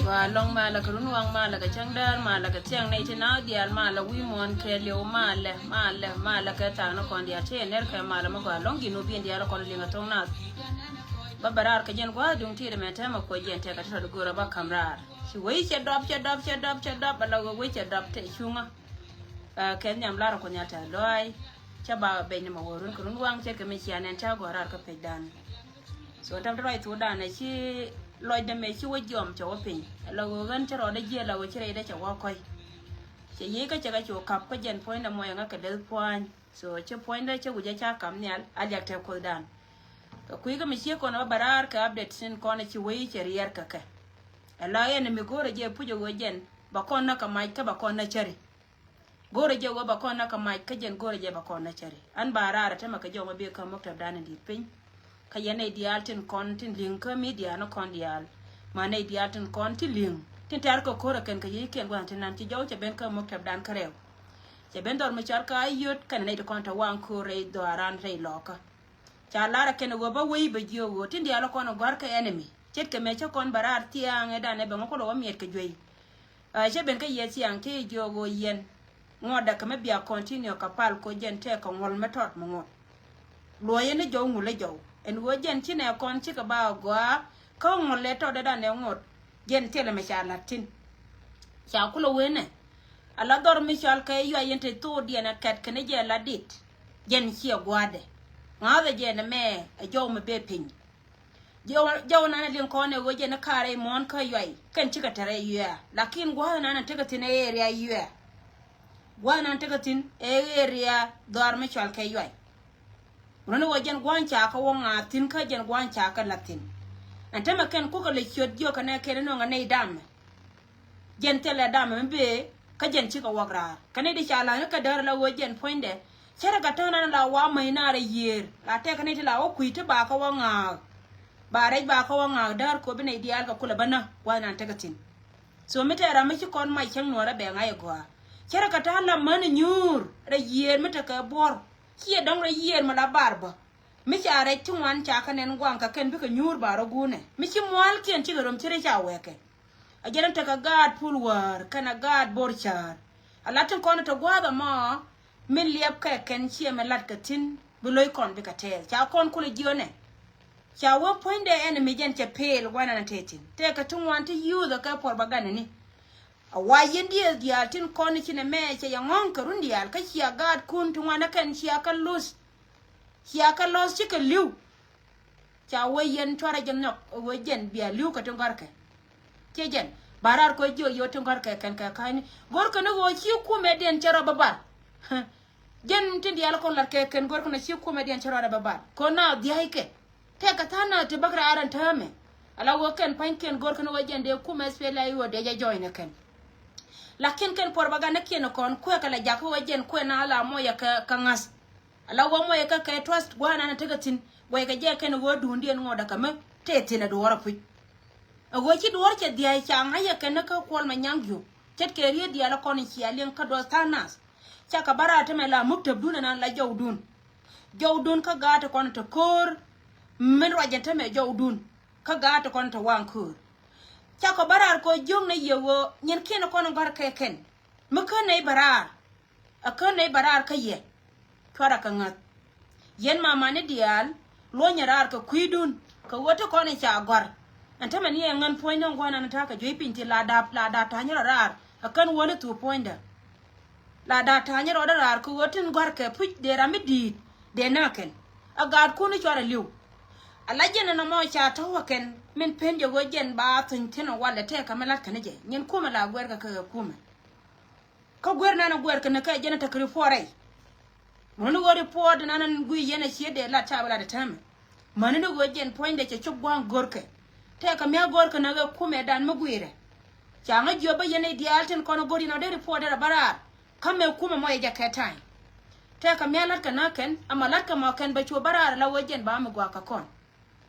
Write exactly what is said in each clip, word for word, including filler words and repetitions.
Gɔaa ɛlɔ̱ŋ, malɛ kɛ runwaŋ, malɛ kɛ cäŋdäär, malɛ kɛ thiaŋ nɛy ti naath diaal, malɛ wi̱i̱ muɔ̱ɔ̱n kɛɛliw, malɛ, malɛ, malɛ kɛ thaakni kɔn diaal. Cä yɛ ner kɛ malɛ mi gɔaa ɛlɔ̱ŋ, ji̱n wä bi̱i̱n diaal kɔn liŋ ɛ thok naath. Bä bɛ raar kɛ jɛn gua̱a̱th duŋ ti̱i̱t ɛmɛ täämɛ kuɔc jɛn tɛkɛ ti tɔt go̱o̱rä bä ka̱m raar. Ci wec cɛ dɔp, cɛ dɔp, cɛ dɔp, cɛ dɔp, ala wec cɛ dɔp te cuŋä. Ɛ, kɛ nhiam lar kɛ nhial tɛ̈th lɔaac. Cä ba bɛc ni mɛ wä run kɛ runwaŋ ce̱tkɛ mi cia nɛn cä gɔ̱a̱r raar kä pecdan. So tɛm ti ruac thokdan ɛ ci lɔcdɛ mɛ ci wä jiɔm cɛ wä piny. Ala ɣöö ɣän cä rɔɔdɛ jiɛl ala ɣöö ci rɛydɛ cɛ wä kɔ̱c. Cɛ yiëë kä cɛ kɛ cu ka̱p kä jɛn puɔ̱nydɛ muɔc ɛŋä kɛ deth pua̱a̱ny. So cä puɔ̱nydä cä wi̱cä ca ka̱m nhial a liak tɛk kuothdan. Kɛ kui̱ kä mi ciek kɔn ɛ bä bɛ raar kɛ update tin kɔn ɛ ci wec cɛ riɛr kɛ kɛ. Ala ɛn mi go̱o̱rä jɛ puc ɛ ɣöö jɛn ba kɔn nä kɛ mac kä ba kɔn nä cäri. Go̱o̱rä jɛ ɣöö ba kɔn nä kɛ mac kä jɛn go̱o̱rä jɛ ba kɔn nä cäri. An ba raar ɛ tämɛ kɛ jɔw mi bi kä muktabdan in di̱i̱t piny. Kä yɛn nɛy diaal tin kɔn tin li̱ŋ kä midia ni kɔn diaal. Ma nɛy diaal tin kɔn tin li̱ŋ tin tɛ̈r kɛ ko̱r ɛ kɛn kɛ yiëëkiɛn gua̱n tin nan ci jɔw cɛ ben kä muktabdan kä rɛw. Cɛ ben dhɔr mi cɔal kä Ayot kɛnɛ nɛy ti kɔn te waŋ ko̱r rɛy dhɔaaran rɛy lɔɔkä. Ca lar ɛ kɛn ɛ ɣöö bä wec bɛ jiök ɣöö tin diaal ɛ kɔn ɛ gɔ̱a̱r kɛ enemy. Ce̱tkɛ mëë cä kɔn bɛ raar thiaŋ ɛ danɛ bɛ ŋɔ kulɛ wä miɛt kɛ juey. Ɛ, cä ben kä yɛ thiaŋ cä yɛ jiök ɣöö yɛn ŋuɔ̱tdɛ kɛ mi bia continue kɛ pal koc jɛn tëë kɛ ŋuɔ̱l mi tɔt mi ŋuɔ̱t. Luɔyɛ ni jɔw ŋul ɛ jɔw ɛn ɣöö jɛn ci nɛ kɔn cikɛ ba gɔaa kä ŋuɔ̱l ɛ tɔt ɛ danɛ ŋuɔ̱t. Jɛn thilɛ mi ca la̱t thi̱n. Ca kulɛ wen ɛ ala dhɔr mi cɔal kɛ Yuay yɛn te thokdiɛn ɛ kɛt kɛn jɛ la dit. Jɛn ciɛ gua̱a̱dɛ ŋa̱thɛ jɛ nɛ mɛ ɛ jɔw mi bee piny. Jɔw, jɔw nanɛ liŋ kɔn ɛ ɣöö jɛn ɛ ka̱rɛ i̱ muɔ̱ɔ̱n kä Yuay kɛn cikɛ tɛrɛ Yuay. Lakin gua̱a̱th nanɛ tekɛ thi̱n ɛ area Yuay. Gua̱a̱th nanɛ tekɛ thi̱n ɛ area dhɔaar mi cɔal kɛ Yuay. Run ɛ ɣöö jɛn gua̱a̱th ca kä wä ŋa̱a̱th thi̱n kä jɛn gua̱a̱th ca kä la̱th thi̱n. Ɛn tämɛ kɛn kukɛ lɛ ciöt jiök kɛnɛ kɛn ɛ nöŋ ɛ nɛy damɛ. Jɛn thilɛ damɛ mi bee kä jɛn cikɛ wäk raar. Kɛn i̱ di ca la̱th ni kä däär la ɣöö jɛn puɔ̱nydɛ. Cärɛ kɛ täŋ nan la wa mäc naar ɛ yiëër la tɛk kɛn i̱ ti la wä kui̱ ti ba kä wä ŋa̱a̱k. Ba rɛc ba kä wä ŋa̱a̱k däär kɔ bi nɛy diaal kɛ kulɛ bä näk gua̱th nan tekɛ thi̱n. So mi tɛɛr ram mi ci kɔn mac cäŋ nuɔ̱ɔ̱rä bɛ ŋa̱c ɛ gɔaa. Cärɛ kɛ ta̱a̱ la män ɛ nyuur rɛy yiëër mi tekɛ buɔ̱r. Ciɛ dɔ̱ŋ rɛy yiëër mi la bar bä. Mi ca rɛc ti ŋuan ca kä nɛn gua̱a̱ŋ kɛ kɛn bikɛ nyuur ba rɔ guunɛ mi ci mua̱a̱lkiɛn cikɛ röm ci rɛc ca wɛɛkɛ. A jɛn tekɛ gaat pul wäär kɛnɛ gaat bor cäär. A la tin kɔn te gua̱a̱th ɛmɔ mi liɛp kɛ kɛn ciɛ mi la̱t kɛ thi̱n bi lo̱c kɔn bikɛ tɛɛth ca kɔn kulɛ jiönɛ. Ca wee puɔ̱nydɛ ɛn mi jɛn cɛ pel gua̱n ɛn a te thi̱n tëëkɛ ti ŋuan ti yuuth ɛ kɛ puɔr ba ganɛ ni. A wa yɛn diëëth diaal tin kɔn i̱ cinɛ mɛ cɛ yɛ ŋɔ̱ŋ kɛ run diaal kä cia gaatkun ti ŋuan ɛ kɛn cia kä luth. Cia kä lɔth cikɛ li̱w. Ca wee yɛn cuarɛ jɛ nhɔk ɛ wee jɛn bia li̱w kɛ ti gɔ̱rkɛ. Ciɛ jɛn ba raar kɔ jiök yio̱w ti gɔ̱rkɛ kɛn kɛ ka̱cni. Go̱rkɛ ni ɣöö ci kumɛdiɛn cɛ rɔ bä bar. Jɛn tin diaal kɔn lat kɛ kɛn go̱rkɛ ni ci kumɛdiɛn cɛ rɔ bä bar kɔn na dhia̱ckɛ. Tɛkɛ tha̱a̱ŋ nath ti bäk raar ɛn täämɛ. Ala ɣöö kɛn pa̱nykiɛn go̱rkɛ ni ɣöö jɛn dee kumɛ SPLA-IO dee jɛ join ɛ kɛn. Lakin kɛn propaganda kiɛn kɔn kuɛ kɛ la jakä ɣöö jɛn kuɛ na la mɔyɛ kɛ, kɛ ŋa̱th. Ala ɣöö mɔyɛ kɛ kɛ trust gua̱a̱th nan tekɛ thi̱n. Guɛckɛ jɛ kɛn ɣöö duundiɛn ŋuɔ̱t ɛ kɛ mi tëë thi̱n ɛ duɔ̱ɔ̱r ɛ puc. Ɛ ɣöö ci duɔ̱ɔ̱r cɛ dhia̱a̱c ca ŋa̱c ɛ kɛn ni kä Kuɔl Manyaŋ Juuk. Ce̱tkɛ riet diaal ɛ kɔn cia liŋ kä duɔth tha̱a̱ŋ nath. Cakɛ bä raar tämɛ la muktäbdun ɛnan la jɔwdun. Jɔwdun kä gaat ti kɔn te ko̱o̱r. Min ruac ɛn tämɛ jɔwdun kä gaat ti kɔn te waŋ ko̱o̱r. Cakɔ bä raar kɛ ɣöö jiöknɛ yɛ ɣöö nyin kiɛn kɔn gɔ̱a̱r kɛ kɛn. Mi kän nɛy bä raar. A kän nɛy bä raar kä yɛ. Cuarɛ kɛ ŋäth. Yɛn mamani diaal luɔ̱nyɛ raar kɛ kui̱dun kɛ ɣöö ti kɔn in ca gɔ̱a̱r. Ɛn tämɛ ni ɛ ŋän puɔ̱nydä ŋuanɛ ni ta̱a̱ kɛ juey piny ti la da̱a̱p la da̱a̱p ta̱a̱ nyärɔ raar. A kän wäli thuu puɔ̱nydä. La da̱a̱ ta̱a̱ nyärɔ raar kɛ ɣöö tin gɔ̱a̱r kɛ puc dee ram mi di̱i̱t dee nääkɛn. A gaatkun i̱ cuarɛ li̱w. A la jɛn ɛn ɛmɔ ca tɔ̱wä kɛn min pen jɛ ɣöö jɛn ba thuny thi̱n ɛ walɛ tɛɛkä mi la̱t kɛn jɛ nyin kumɛ la guɛɛrkɛ kɛ ɣä kumɛ. Kä guer nan a guer kɛ ni kɛ jɛn a tekɛ report rɛy. Muni ɣöö report nan a gui yɛn a ciet dee lat ca bi lat a täämɛ. Mäni ni ɣöö jɛn puɔ̱nydɛ cɛ cop gua̱a̱ŋ görkɛ. Tɛkɛ mi a görkɛ ni ɣɛ kumɛ dan mi guirɛ. Ca ŋä jiöp bä yɛn a diaal tin kɔn a gör yɛn a dee report dee rɛ bä raar. Kä mɛ kumɛ mɔ yɛ jɛ kɛ ta̱a̱ny. Tɛkɛ mi a la̱t kɛ na kɛn ama la̱t kɛ mɔ kɛn bɛ cuɔ bä raar a la ɣöö jɛn ba mi gua̱a̱k kɛ kɔn.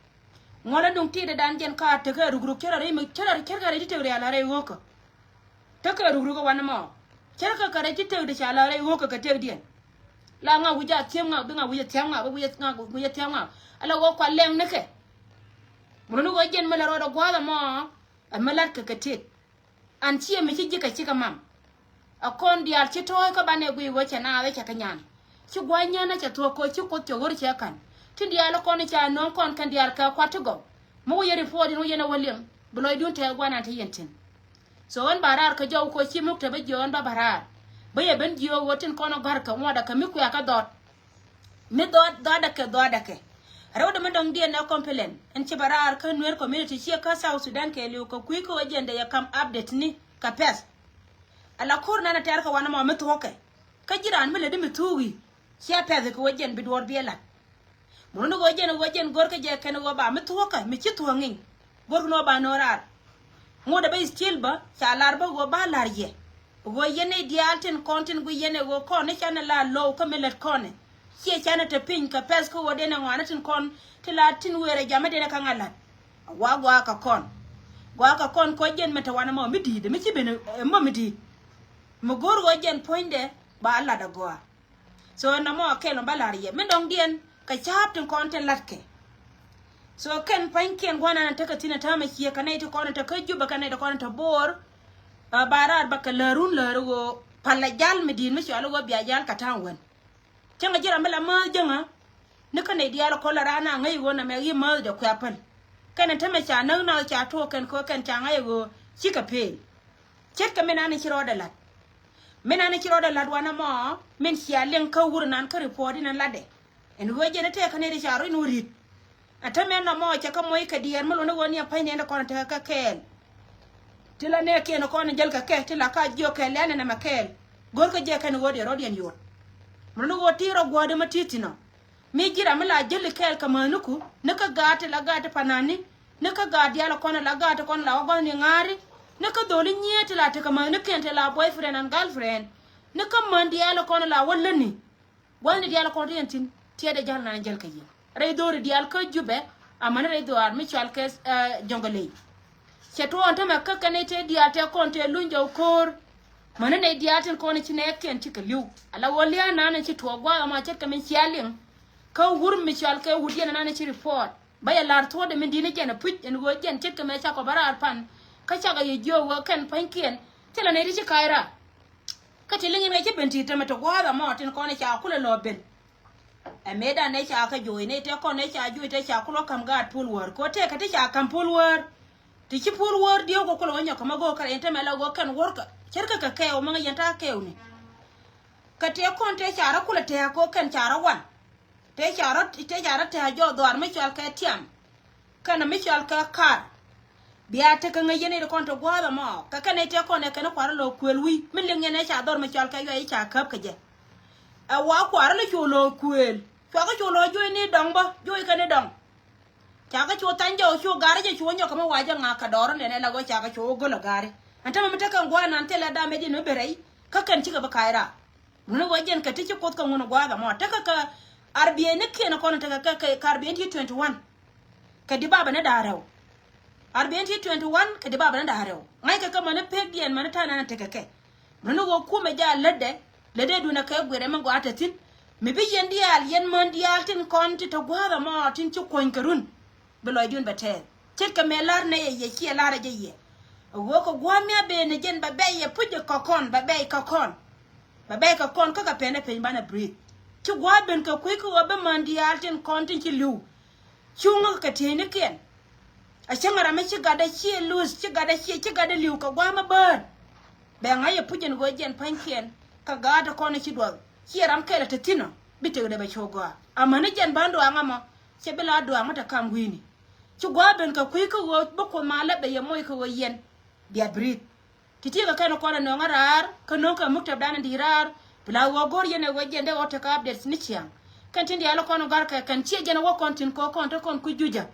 Ŋuɔlä duŋ ti̱i̱dɛ dan jɛn ka tekɛ rukruk cärɛ ri mi cärɛ cärɛ rɛy ti tëk rial a rɛy ɣökä. Tekɛ rukruk ɛ wan mɔ cärɛ kɛ kɛ rɛy ti tëk di ca la rɛy ɣökä kɛ tëkdiɛn. La ŋa wi̱c a thiɛm ŋa bi ŋa wi̱c a thiɛm ŋa bi wi̱c a ŋa wi̱c a thiɛm ŋa. Ala ɣöö kual lɛŋ ni kɛ. Mun ni ɣöö jɛn mi la rɔɔdɛ gua̱a̱th ɛmɔ. Ɛ mi la̱t kɛ kɛ tëk. An ciɛ mi ci ji̱ kɛ cikɛ mam. A kɔn diaal ci tɔ̱ɔ̱c kä banɛ guiy ɣöö cɛ naath cɛ kɛ nyan. Ci gua̱c nyän cɛ thuɔ̱k kɛ ci Kuoth cɛ ɣör cɛ ka̱n. Tin diaal kɔn ca nööŋ kɔn kɛn diaal kɛ kuat ti gɔw. Mi wä yɛ report in wä yɛn a wä liŋ bi lɔcdun tɛth gua̱nan te yɛn tin. So ɣän ba raar kɛ jɔw kɛ ci muk te bä jiök ɣän ba ba raar. Bä yɛ ben jiök ɣöö tin kɔn a gɔ̱a̱r kɛ ŋuɔ̱t a kɛ mi kuɛ kɛ dhɔt. Mi dhɔaadakɛ dhɔaadakɛ. Rɛwdɛ mi dɔ̱ŋdiɛn ɛ complain ɛn ci bɛ raar kä Nuer community ciɛ kä South Sudan kɛɛliw kɛ kui̱ kä wä jiɛn dee yɛ kam update ni kɛ pɛth. Ala ko̱r nan ɛ tɛ̈r kɛ wanɛ mɔ mi thuɔ̱kɛ. Kä ji̱ raan mi lätdi mi thuuki ciɛ pɛth kɛ wä jiɛn bi duɔ̱ɔ̱r bi ɛ la̱t. Mun ni ɣöö jɛn ɣöö jɛn go̱rkä jɛ kɛn ɣöö ba mi thuɔ̱kä mi ci thuɔ̱ŋ i̱. Go̱rkä ni ɣöö ba no̱o̱ŋ raar. Ŋot ɛ bä still bä ca lar bä ɣöö ba lar yɛ. Ɣöö yɛn i̱ diaal tin kɔn tin gui yɛn ɛ ɣöö kɔn i̱ canɛ la lo̱w kä mi lät kɔn ɛ. Ciɛ canɛ te piny kɛ pɛth kä ɣöö den ɛ ŋɔaani tin kɔn ti la tin wëë rɛ jam i̱ den ɛ kä ŋa̱ la̱t. Wa gua̱a̱ kɛ kɔn. Gua̱a̱ kɛ kɔn kɔ jɛn mi te wanɛ mɔ mi di̱i̱t mi ci ben ɛ mɔ mi di̱i̱t. Mi go̱r ɣöö jɛn puɔ̱nydɛ ba lat ɛ gɔaa. So nɔmɔ kɛl ɔ ba la̱r yɛ mi dɔ̱ŋdiɛn kɛ ca̱a̱p tin kɔn tin la̱tkɛ. So kɛn pa̱nykiɛn gua̱nan tekɛ thi̱n ɛ täämɛ ciɛ kɛ nɛy ti kɔn in te kä Jubɛ kɛ nɛy ti kɔn in te Bo̱o̱r. Ba raar bä kɛ läärun läär ɣöö palɛ jal mi di̱i̱t mi cɔal ɣöö bia jal kɛ ta̱a̱ŋ wän. Cäŋɛ ji̱ ram mi la määth jäŋä. Ni kä nɛy diaal kɔl la raan a ŋäc ɣöö nɛmɛ i̱ määthdɛ kuɛ päl. Kɛn in tämɛ ca näk nath ca tuɔɔk kɛn kɛ ɣöö kɛn ca ŋa̱c ɛ ɣöö cikɛ pëël. Ce̱tkɛ min an in ci rɔɔdɛ la̱t. Min an in ci rɔɔdɛ la̱t wanɛ mɔ min cia liŋ kä wur nan kä report in an latdɛ. Ɛn ɣöö jɛn in tëëkä nɛy ti ca ruac ni wä ri̱t. Ɛ tämɛ nɔmɔ cɛ kä moc kɛ diɛɛr mi luɔ̱n i̱ ɣöö ni ɛ pa̱ny nɛn ti kɔn tekɛ kɛ kɛɛl. Ti la nɛɛkiɛn kɔn jäl kɛ kɛ ti la ka jiök kɛ lɛ̈n ɛn ɛmɛ kɛɛl. Go̱rkä jɛ kɛn ɣöö dee rɔ̱diɛn yot. Mi luɔ̱n i̱ ɣöö ti rɔ gua̱a̱dä mi ti thi̱n ɔ. Mi ji̱ ram mi la jäli kɛɛl kɛ mäthniku ni kä gaat ti la gaat ti panani. Ni kä gaat diaal kɔn la gaat ti kɔn la wä gua̱thni ŋa̱a̱ri. Ni kä dholi nyiee ti la tekɛ mäthnikiɛn ti la boyfriend and girlfriend. Ni kä män diaal kɔn la wä lätni. Gua̱thni diaal kɔn ti yɛn thi̱n tiɛɛdɛ ja̱l nan jäl kɛ yɛ rɛy dho̱ri diaal kä Jubɛ. Amäni rɛy dhɔaar mi cɔal kɛ Jɔŋgɛley. Cɛ tuɔɔn tämɛ kä kɛn i̱ te diaal te kɔn te luny jɔw ko̱o̱r. Mäni nɛy diaal tin kɔn i̱ ci nɛɛkiɛn ci kɛ li̱w ala ɣöö lia̱a̱ nan i̱ ci tuɔɔk gua̱a̱th ɛmɔ ce̱tkɛ min cia liŋ. Kä wur mi cɔal kɛ wut yɛn nan i̱ ci report. Bä yɛ la̱r thuɔ̱ɔ̱dɛ min di̱t ni jɛn ɛ puc ɛn ɣöö jɛn ce̱tkɛ mɛ cakɔ bä raar pan. Kä cakɔ yɛ jiök ɣöö kɛn pa̱nykiɛn thilɛ nɛy ti ci ka̱a̱c raar. Kä ti liŋ in ŋäc ci ben ti tämɛ ti gua̱a̱th ɛmɔ tin kɔn i̱ ca kulɛ lɔ ben. Ɛ mëëdan nɛ ca kɛ joc nɛ tɛ kɔn nɛ ca joc tɛ ca kulɔ ka̱m gaat puɔl wäär kɛ ɣöö tëëkä ti ca ka̱m puɔl wäär. Ti ci puɔl wäär dieu kɛ kulɛ wä nyɔk kɛ ma go̱o̱k kɛ rɛy tɛmɛ la go̱o̱k kɛn wuɔ̱rkä ce̱tkɛ kɛ kɛɛw mi ŋäc yɛn ta̱a̱ kɛɛw ni. Kɛ tëë kɔn tëë ca rɔ kulɛ tëëk kɛ ɣöö kɛn ca rɔ wan. Tëë ca rɔ tëë ca rɔ tëë jɔɔk dhɔaar mi cɔal kɛ tiam. Kɛnɛ mi cɔal kɛ kar. Bia tekɛ ŋäc yɛn i̱ ti kɔn ti gua̱a̱th ɛmɔ kɛ kɛn i̱ tëë kɔn ɛ kɛn i̱ kua̱r ilɔ kuël wi̱i̱ mi liŋ yɛn ɛ ca dhɔr mi cɔal kɛ yuac i̱ ca käp kɛ jɛ. Ɛ wa kua̱r ilɔ cu lo̱o̱ kuëël cuakä cu lo̱o̱ juɔ̱cni dɔ̱ŋ bä juɔ̱ckɛ ni dɔ̱ŋ. Cakä cu tha̱ny jɔw cu ga̱r jɛ cu nyɔk kɛ mi wa jɛ ŋa̱k kɛ dɔɔr nɛnɛ la ɣöö cakä cu go̱l ɛ ga̱ri. Ɛn tämɛ mi tekɛ gua̱a̱r nan thilɛ dam ɛ ji̱n mi ben rɛy kä kɛn cikɛ bi ka̱a̱c raar. Mun ɛ ɣöö jɛn kɛ ti ci Kuoth kɛ ŋun ɛ gua̱a̱th ɛmɔ tekɛ kɛ Ar bieynikiɛn kɔn tekɛ kɛ, kɛ ar bieyni ti twenty one kɛ di babä ni da̱ŋ rɛw. Ar bieyni ti twenty one kɛ di babä ni da̱ŋ rɛw. Ŋa̱ckɛ kɛ mäni pekdiɛn mäni ta̱a̱ nɛn tekɛ kɛ. Mäni ɣöö kumɛ jaa lätdɛ, lätdɛ duundɛ kɛ guirɛ mi gɔaa te thi̱n. Mi bi yɛn diaal, yɛn män diaal tin kɔn ti te gua̱a̱th ɛmɔ tin ci kuɔ̱ny kɛ run, bi lɔcdun bɛ tɛɛth. Ce̱tkɛ mëë la̱r nɛy ɛ yɛ, ciɛ la̱r ɛ jɛ yɛ. Ɛ ɣöö kɛ gua̱a̱th mi a ben ni jɛn bɛ bɛy ɛ puc ɛ kɛ kɔn, bɛ bɛy kɛ kɔn. Bɛ bɛy kɛ kɔn kä kɛ pɛn ɛ piny banɛ breathe. Ci gua̱a̱th ben kɛ kui̱ kä ɣöö bi män diaal tin kɔn tin ci li̱w cuŋä kɛ tieynikiɛn. A cäŋ ram mi ci gatdä ciɛ luth, ci gatdä ciɛ, ci gatdä li̱w kɛ gua̱a̱th mi bäär. Bɛ ŋa̱c ɛ puc ɛn ɣöö jɛn pa̱nykiɛn kɛ gaat ɛ kɔn ɛ ci duɔth, ciɛ ram kɛl ɛ te thi̱n ɔ, bi tëkdɛ bɛ cu gɔaa. Amäni jɛn ba̱n duaŋ ɛmɔ, cɛ bi la duaŋ mi te kam wi̱i̱ni. Ci gua̱a̱th ben kɛ kui̱ kä ɣöö bi Kuoth malä bɛ yɛ moc kɛ ɣöö yɛn bia breathe. Ti̱ti̱ kɛ kɛn kɔn ɛ nöŋä raar, kä nöŋ kɛ muktabdan in di̱i̱t raar, bi la ɣöö go̱r yɛn ɛ ɣöö jɛn dee ɣöö tekɛ updates ni ciaŋ. Kɛn tin diaal kɔn gɔ̱a̱r kɛ kɛn ciɛ jɛn ɛ wä kɔn tin kɔ kɔn te kɔn ku jucä.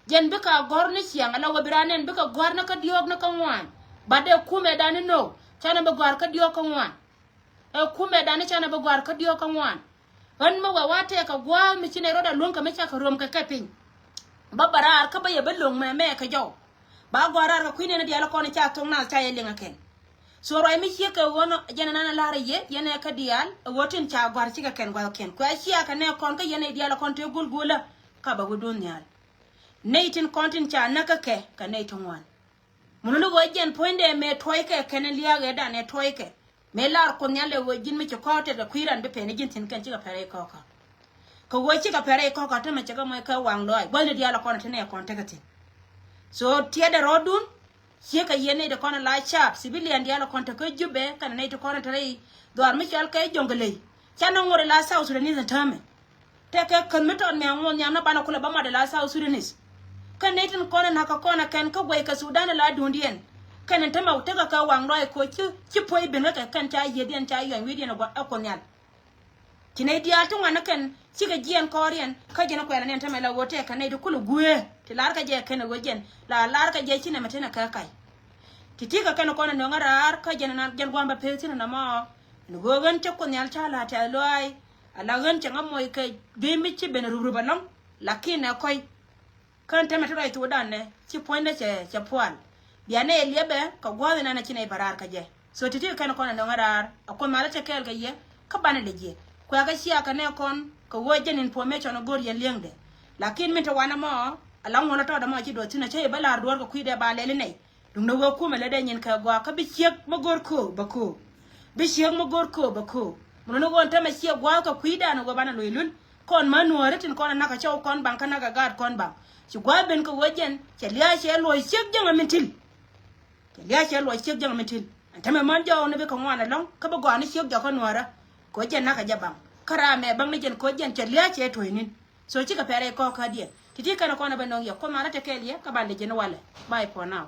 Jɛn bikɛ a gɔ̱r ni ciaŋ, ala ɣöö bi raan nɛn bikɛ gɔ̱a̱r ni kä diɔ̱ɔ̱k ni kä ŋuan. Bat dee kumɛ dan ni no̱o̱k, canɛ bi gɔ̱a̱r kä diɔ̱ɔ̱k kä ŋuan. Ɛ kumɛ dan ni canɛ bi gɔ̱a̱r kä diɔ̱ɔ̱k kä ŋuan. Ɣän mi wɛ wa tɛɛk kɛ gua̱a̱th mi ci nɛy rɔ̱dɛ luäŋ kɛ mi cakɛ röm kɛ kɛ piny. Bä bä raar kä bä yɛ bä lo̱ŋ mɛmɛ kɛ jɔw. Ba gɔ̱a̱r raar kɛ kui̱ nɛn diaal kɔn ca thok naath ca yɛ liŋ ɛ kɛn. So ruac mi ciek kɛ ɣöö nɔ jɛn ɛnan ɛ la̱r ɛ yɛ yɛn ɛ kä diaal ɛ ɣöö tin ca gɔ̱a̱r cikɛ kɛn gua̱thkiɛn. Kuɛ a ciak kɛ nɛ kɔn kä yɛn ɛ diaal ɛ kɔn te gul gulä. Ka bɛ wi̱dun nhial. Nɛy tin kɔn tin ca näk kä kɛ kɛ nɛy ti ŋuan. Mun ni ɣöö jɛn puɔ̱nydɛ mëë tuɔckɛ kɛn lia̱a̱ ɛ dan ɛ tuɔckɛ. Mëë lar Kuoth Nhial ɛ ɣöö ji̱n mi ci kɔ̱ɔ̱k tɛt kɛ kui̱ ran bi pɛn ji̱n thi̱n kɛn cikɛ pɛrɛ i̱ kɔ̱kä. Kɛ ɣöö cikɛ pɛrɛ i̱ kɔ̱kä tämɛ cɛ kɛ mɔc kɛ waŋ lɔaac gua̱thni diaal ɛ kɔn ɛ te nɛ kɔn tekɛ thi̱n. So tiɛtdɛ rɔ̱dun. Ciekɛ yɛn nɛy ti kɔn ɛ la cap civilian diaal ɛ kɔn te kä Jubɛ kɛnɛ nɛy ti kɔn ɛ te rɛy dhuaar mi cɔal kɛ Jɔŋgɛlɛy. Canɛ ŋot ɛ la South Sudanese ɛn täämɛ. Tekɛ käth mi tɔt miaŋ ŋuɔth nhiam ni banɛ kulɛ bä mat ɛ la South Sudanese. Kɛn nɛy tin kɔn ɛ na̱k kɛ kɔn ɛ kɛn kä guɛy kɛ Sudan ɛ la duundiɛn. Kɛn ɛn tämɛ tekɛ kɛ waŋ lɔaac koc ci, ci puɔ̱i ben kä kɛ kɛn ca yiëëdiɛn ca yuany wi̱i̱diɛn ɛ Kuoth Nhial. Ci nɛy diaal ti ŋuan ni kɛn cikɛ jiɛɛn kɔɔriɛn kä jɛn ɛ kuɛl ɛn ɛn tämɛ la ɣöö tɛɛkɛ nɛy ti kulɛ guëë ti la̱rkɛ jɛ kɛn ɛ ɣöö jɛn la la̱rkɛ jɛ ci nɛmɛ tin ɛ kɛ kac. Ti̱ti̱ kɛ kɛn ɛ kɔn ɛ nöŋä raar kä jɛn ɛn jɛn gua̱a̱m bä pek thi̱n ɛn ɛmɔ. Ɛn ɣöö ɣän cä Kuoth Nhial ca la̱r tɛ̈th lɔaac. Ala ɣän cɛ ŋa moc kɛ guiy mi ci ben rup rup alɔŋ. Lakin ɛ kɔc. Kän tɛmɛ ti ruac thokdan nɛ ci puɔ̱nydɛ cɛ, cɛ pual. Bia nɛy liɛpɛ kɛ gua̱a̱th inɛn a ci nɛy bɛ raar kä jɛ. So ti̱ti̱ kɛn kɔn ɛ nöŋä raar a Kuoth malä te kɛɛl kɛ yɛ kä banɛ lɛ jiɛk. Kuɛ kɛ ciakɛ nɛ kɔn kɛ ɣöö jɛn information a go̱r yɛn li̱eŋdɛ. Lakin min te wanɛ mɔ ala ŋuɔ̱l a tɔɔdɛ mɔ ci duɔth thi̱n a cä yɛ bä la̱r duɔ̱ɔ̱r kɛ kui̱dɛ ba lɛl inɛy. Duundɛ ɣöö kumɛ lätdɛ nyin kɛ gɔaa kä bi ciek mi go̱r köök bɛ köök. Bi ciek mi go̱r köök bɛ köök. Mun ni ɣöö ɛn tämɛ ciɛ gua̱a̱th kɛ kui̱dan ɣöö banɛ loc lul. Kɔn mä nuääri tin kɔn ɛ na̱k kɛ cɔw kɔn baŋ kä na̱k kɛ gaat kɔn baŋ. Ci gua̱a̱th ben kɛ ɣöö jɛn cɛ lia̱a̱ cɛ luɔc ciek jäŋ ɛ min til. Cɛ lia̱a̱ cɛ luɔc ciek jäŋ ɛ min til. Ɛn tämɛ män jɔɔk ni bikɛ ŋuan ɛlɔ̱ŋ kä bi gɔaa ni ciek jɔkä nuäärä. Kɛ ɣöö jɛn na̱k kɛ jɛ baŋ kä raam ɛ baŋ ni jɛn kɛ ɣöö jɛn cɛ lia̱a̱ cɛ tuɔ̱cni. So cikɛ pɛr ɛ kɔɔk kädiɛn. Ti̱ti̱ kɛn kɔn ɛ bɛ nöŋ yɛ Kuoth malä te kɛɛl yɛ kä ban lɛ ji̱n walɛ. Bye for now.